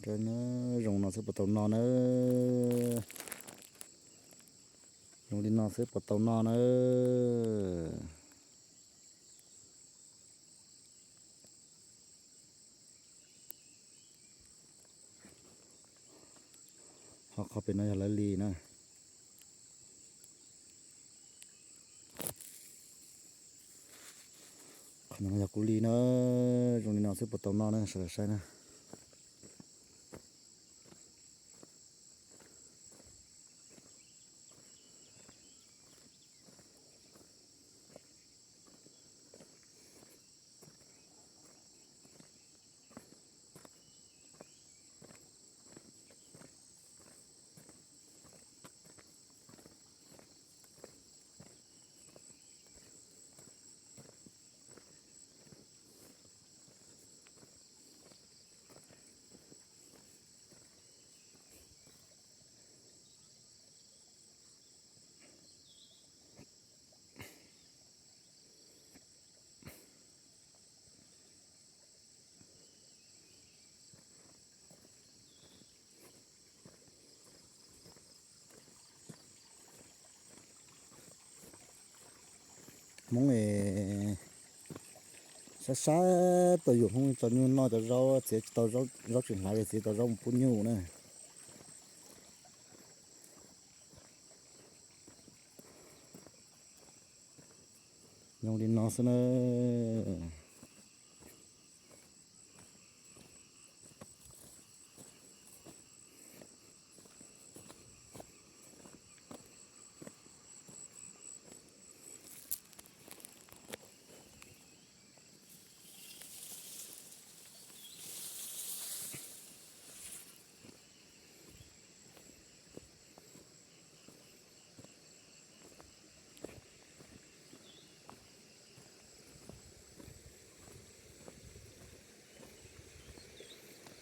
Zoo no xwb puas tau no na. Zoo li no xwb puas tau no na. Ho qhov pem no yog lawv li na. Qhov no yog kuv li na. Zoo li no xwb puas tau no na, sawv daws saib na. Hmoob es saib saib tuaj yuam Hmoob tso nyuj noj cov zaub, txiav tsis tau zaub, zaub tsis hlav ces txiav tau zaub mus pub nyuj na. Zoo li no xwb na.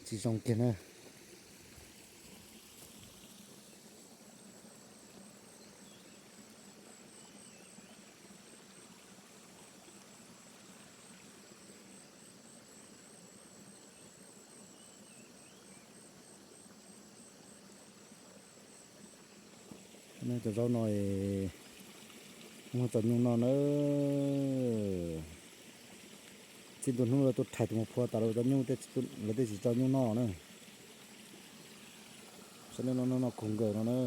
Tsis zoo kiag na. Cov zaub no muab tso nyuj noj na. Txij ntua hnub lawv tuaj rhais tus mus phua tas lawv cov nyuj, lawv thiaj tsis tso nyuj noj na. Saib nej noj noj khoov nkawm no na.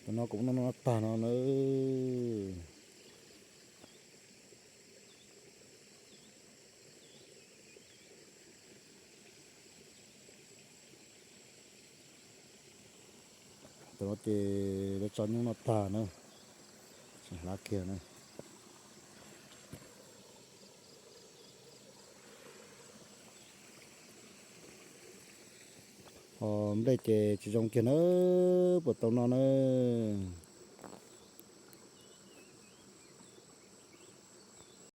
Tam no kuv noj noj tag no na. Tam no ces lawv tso nyuj noj tag na, tsis hlav kiag na. Ho nplej ces tsis zoo kiag na, puas tau noj na.